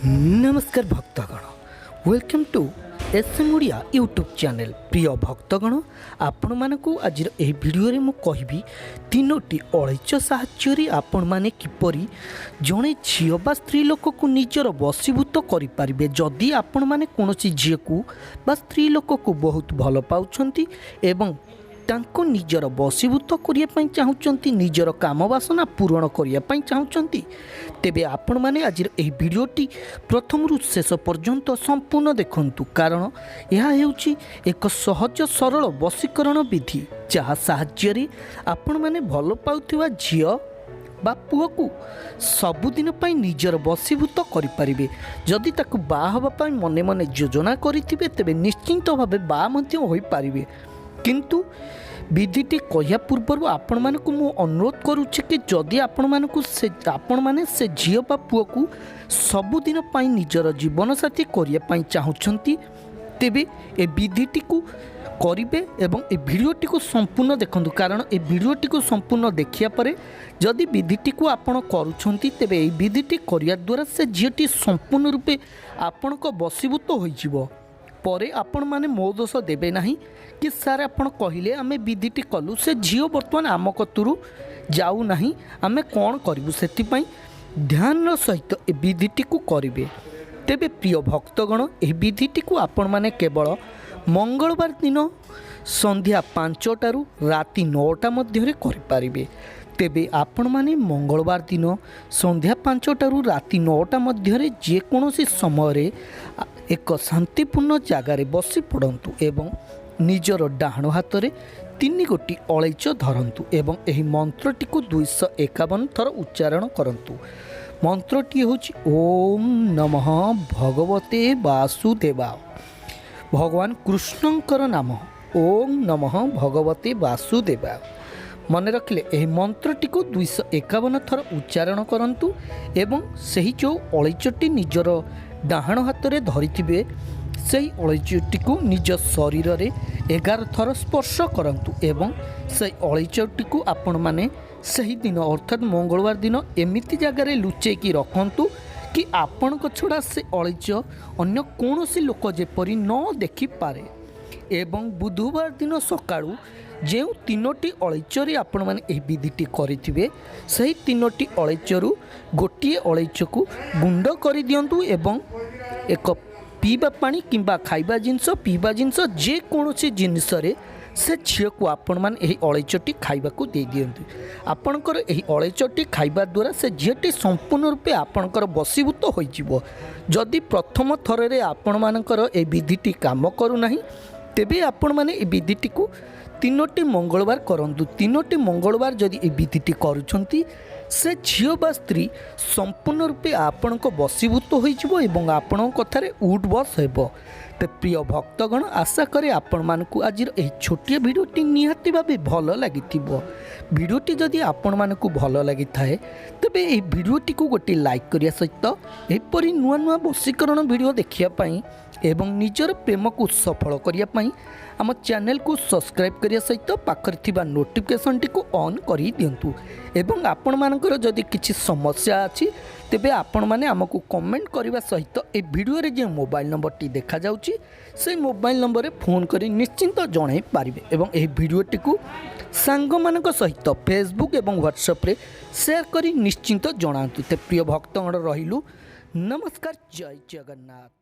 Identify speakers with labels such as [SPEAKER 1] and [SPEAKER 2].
[SPEAKER 1] ନମସ୍କାର ଭକ୍ତଗଣ, welcome to S M Odia YouTube channel. ପ୍ରିୟ ଭକ୍ତଗଣ, ଆପଣମାନଙ୍କୁ ଆଜିର ଏହି ଭିଡ଼ିଓରେ ମୁଁ କହିବି ତିନୋଟି ଅଳେଇଚ ସାହାଯ୍ୟରେ ଆପଣମାନେ କିପରି ଜଣେ ଝିଅ ବା ସ୍ତ୍ରୀ ଲୋକକୁ ନିଜର ବଶୀଭୂତ କରିପାରିବେ। ଯଦି ଆପଣମାନେ କୌଣସି ଝିଅକୁ ବା ସ୍ତ୍ରୀ ଲୋକକୁ ବହୁତ ଭଲ ପାଉଛନ୍ତି ଏବଂ ତାଙ୍କୁ ନିଜର ବଶୀଭୂତ କରିବା ପାଇଁ ଚାହୁଁଛନ୍ତି, ନିଜର କାମ ବାସନା ପୂରଣ କରିବା ପାଇଁ ଚାହୁଁଛନ୍ତି, ତେବେ ଆପଣମାନେ ଆଜିର ଏହି ଭିଡ଼ିଓଟି ପ୍ରଥମରୁ ଶେଷ ପର୍ଯ୍ୟନ୍ତ ସମ୍ପୂର୍ଣ୍ଣ ଦେଖନ୍ତୁ, କାରଣ ଏହା ହେଉଛି ଏକ ସହଜ ସରଳ ବଶୀକରଣ ବିଧି, ଯାହା ସାହାଯ୍ୟରେ ଆପଣମାନେ ଭଲ ପାଉଥିବା ଝିଅ ବା ପୁଅକୁ ସବୁଦିନ ପାଇଁ ନିଜର ବଶୀଭୂତ କରିପାରିବେ। ଯଦି ତାକୁ ବାହା ହେବା ପାଇଁ ମନେ ମନେ ଯୋଜନା କରିଥିବେ, ତେବେ ନିଶ୍ଚିନ୍ତ ଭାବେ ବାହା ମଧ୍ୟ ହୋଇପାରିବେ। କିନ୍ତୁ ବିଧିଟି କହିବା ପୂର୍ବରୁ ଆପଣମାନଙ୍କୁ ମୁଁ ଅନୁରୋଧ କରୁଛି କି ଯଦି ଆପଣମାନଙ୍କୁ ସେ ଆପଣମାନେ ସେ ଝିଅ ବା ପୁଅକୁ ସବୁଦିନ ପାଇଁ ନିଜର ଜୀବନସାଥୀ କରିବା ପାଇଁ ଚାହୁଁଛନ୍ତି, ତେବେ ଏ ବିଧିଟିକୁ କରିବେ ଏବଂ ଏ ଭିଡ଼ିଓଟିକୁ ସମ୍ପୂର୍ଣ୍ଣ ଦେଖନ୍ତୁ, କାରଣ ଏ ଭିଡ଼ିଓଟିକୁ ସମ୍ପୂର୍ଣ୍ଣ ଦେଖିବା ପରେ ଯଦି ବିଧିଟିକୁ ଆପଣ କରୁଛନ୍ତି, ତେବେ ଏହି ବିଧିଟି କରିବା ଦ୍ୱାରା ସେ ଝିଅଟି ସମ୍ପୂର୍ଣ୍ଣ ରୂପେ ଆପଣଙ୍କ ବଶୀଭୂତ ହୋଇଯିବ। ପରେ ଆପଣମାନେ ମୋ ଦୋଷ ଦେବେ ନାହିଁ କି ସାର୍, ଆପଣ କହିଲେ, ଆମେ ବିଧିଟି କଲୁ, ସେ ଝିଅ ବର୍ତ୍ତମାନ ଆମ କତୁରୁ ଯାଉନାହିଁ, ଆମେ କ'ଣ କରିବୁ? ସେଥିପାଇଁ ଧ୍ୟାନର ସହିତ ଏ ବିଧିଟିକୁ କରିବେ। ତେବେ ପ୍ରିୟ ଭକ୍ତଗଣ, ଏହି ବିଧିଟିକୁ ଆପଣମାନେ କେବଳ ମଙ୍ଗଳବାର ଦିନ ସନ୍ଧ୍ୟା 5ଟାରୁ ରାତି 9ଟା ମଧ୍ୟରେ କରିପାରିବେ। ତେବେ ଆପଣମାନେ ମଙ୍ଗଳବାର ଦିନ ସନ୍ଧ୍ୟା 5ଟାରୁ ରାତି 9ଟା ମଧ୍ୟରେ ଯେକୌଣସି ସମୟରେ ଏକ ଶାନ୍ତିପୂର୍ଣ୍ଣ ଜାଗାରେ ବସି ପଡ଼ନ୍ତୁ ଏବଂ ନିଜର ଡାହାଣ ହାତରେ ତିନି ଗୋଟି ଅଳେଇଚ ଧରନ୍ତୁ ଏବଂ ଏହି ମନ୍ତ୍ରଟିକୁ 251 ଥର ଉଚ୍ଚାରଣ କରନ୍ତୁ। ମନ୍ତ୍ରଟି ହେଉଛି ଓମ୍ ନମଃ ଭଗବତେ ବାସୁଦେବା। ଭଗବାନ କୃଷ୍ଣଙ୍କର ନାମ, ଓମ୍ ନମଃ ଭଗବତେ ବାସୁଦେବା। ମନେ ରଖିଲେ? ଏହି ମନ୍ତ୍ରଟିକୁ 251 ଥର ଉଚ୍ଚାରଣ କରନ୍ତୁ ଏବଂ ସେହି ଯେଉଁ ଅଳେଇଚଟି ନିଜର ଡାହାଣ ହାତରେ ଧରିଥିବେ, ସେହି ଅଳେଇଚଟିକୁ ନିଜ ଶରୀରରେ 11 ଥର ସ୍ପର୍ଶ କରନ୍ତୁ ଏବଂ ସେହି ଅଳେଇଚଟିକୁ ଆପଣମାନେ ସେହିଦିନ, ଅର୍ଥାତ୍ ମଙ୍ଗଳବାର ଦିନ, ଏମିତି ଜାଗାରେ ଲୁଚେଇକି ରଖନ୍ତୁ କି ଆପଣଙ୍କ ଛଡ଼ା ସେ ଅଳେଇଚ ଅନ୍ୟ କୌଣସି ଲୋକ ଯେପରି ନ ଦେଖିପାରେ। ଏବଂ ବୁଧବାର ଦିନ ସକାଳୁ ଯେଉଁ ତିନୋଟି ଅଳେଇଚରେ ଆପଣମାନେ ଏହି ବିଧିଟି କରିଥିବେ, ସେହି ତିନୋଟି ଅଳେଇଚରୁ ଗୋଟିଏ ଅଳେଇଚକୁ ଗୁଣ୍ଡ କରିଦିଅନ୍ତୁ ଏବଂ ଏକ ପିଇବା ପାଣି କିମ୍ବା ଖାଇବା ଜିନିଷ, ପିଇବା ଜିନିଷ, ଯେକୌଣସି ଜିନିଷରେ ସେ ଝିଅକୁ ଆପଣମାନେ ଏହି ଅଳେଇଚଟି ଖାଇବାକୁ ଦେଇଦିଅନ୍ତୁ। ଆପଣଙ୍କର ଏହି ଅଳେଇଚଟି ଖାଇବା ଦ୍ୱାରା ସେ ଝିଅଟି ସମ୍ପୂର୍ଣ୍ଣ ରୂପେ ଆପଣଙ୍କର ବଶୀଭୂତ ହୋଇଯିବ। ଯଦି ପ୍ରଥମ ଥରରେ ଆପଣମାନଙ୍କର ଏହି ବିଧିଟି କାମ କରୁନାହିଁ, ତେବେ ଆପଣମାନେ ଏହି ବିଧିଟିକୁ ତିନୋଟି ମଙ୍ଗଳବାର କରନ୍ତୁ। ତିନୋଟି ମଙ୍ଗଳବାର ଯଦି ଏହି ବିଧିଟି କରୁଛନ୍ତି, ସେ ଝିଅ ବା ସ୍ତ୍ରୀ ସମ୍ପୂର୍ଣ୍ଣ ରୂପେ ଆପଣଙ୍କ ବଶୀଭୂତ ହୋଇଯିବ ଏବଂ ଆପଣଙ୍କ କଥାରେ ଉଠ୍ ବସ୍ ହେବ। ତ ପ୍ରିୟ ଭକ୍ତଗଣ, ଆଶା କରେ ଆପଣମାନଙ୍କୁ ଆଜିର ଏହି ଛୋଟିଆ ଭିଡ଼ିଓଟି ନିହାତି ଭାବେ ଭଲ ଲାଗିଥିବ। ଭିଡ଼ିଓଟି ଯଦି ଆପଣମାନଙ୍କୁ ଭଲ ଲାଗିଥାଏ, ତେବେ ଏହି ଭିଡ଼ିଓଟିକୁ ଗୋଟିଏ ଲାଇକ୍ କରିବା ସହିତ ଏପରି ନୂଆ ନୂଆ ବଶୀକରଣ ଭିଡ଼ିଓ ଦେଖିବା ପାଇଁ ଏବଂ ନିଜର ପ୍ରେମକୁ ସଫଳ କରିବା ପାଇଁ ଆମ ଚ୍ୟାନେଲକୁ ସବସ୍କ୍ରାଇବ୍ କରିବା ସହିତ ପାଖରେ ଥିବା ନୋଟିଫିକେସନ୍ଟିକୁ ଅନ୍ କରିଦିଅନ୍ତୁ। ଏବଂ ଆପଣମାନଙ୍କର ଯଦି କିଛି ସମସ୍ୟା ଅଛି, ତେବେ ଆପଣମାନେ ଆମକୁ କମେଣ୍ଟ କରିବା ସହିତ ଏ ଭିଡ଼ିଓରେ ଯେଉଁ ମୋବାଇଲ୍ ନମ୍ବରଟି ଦେଖାଯାଉଛି, ସେଇ ମୋବାଇଲ୍ ନମ୍ବରରେ ଫୋନ୍ କରି ନିଶ୍ଚିନ୍ତ ଜଣାଇ ପାରିବେ। ଏବଂ ଏହି ଭିଡ଼ିଓଟିକୁ ସାଙ୍ଗମାନଙ୍କ ସହିତ ଫେସବୁକ୍ ଏବଂ ହ୍ୱାଟ୍ସଆପ୍ରେ ସେୟାର କରି ନିଶ୍ଚିନ୍ତ ଜଣାନ୍ତୁ। ତ ପ୍ରିୟ ଭକ୍ତଗଣ, ରହିଲୁ। ନମସ୍କାର, ଜୟ ଜଗନ୍ନାଥ।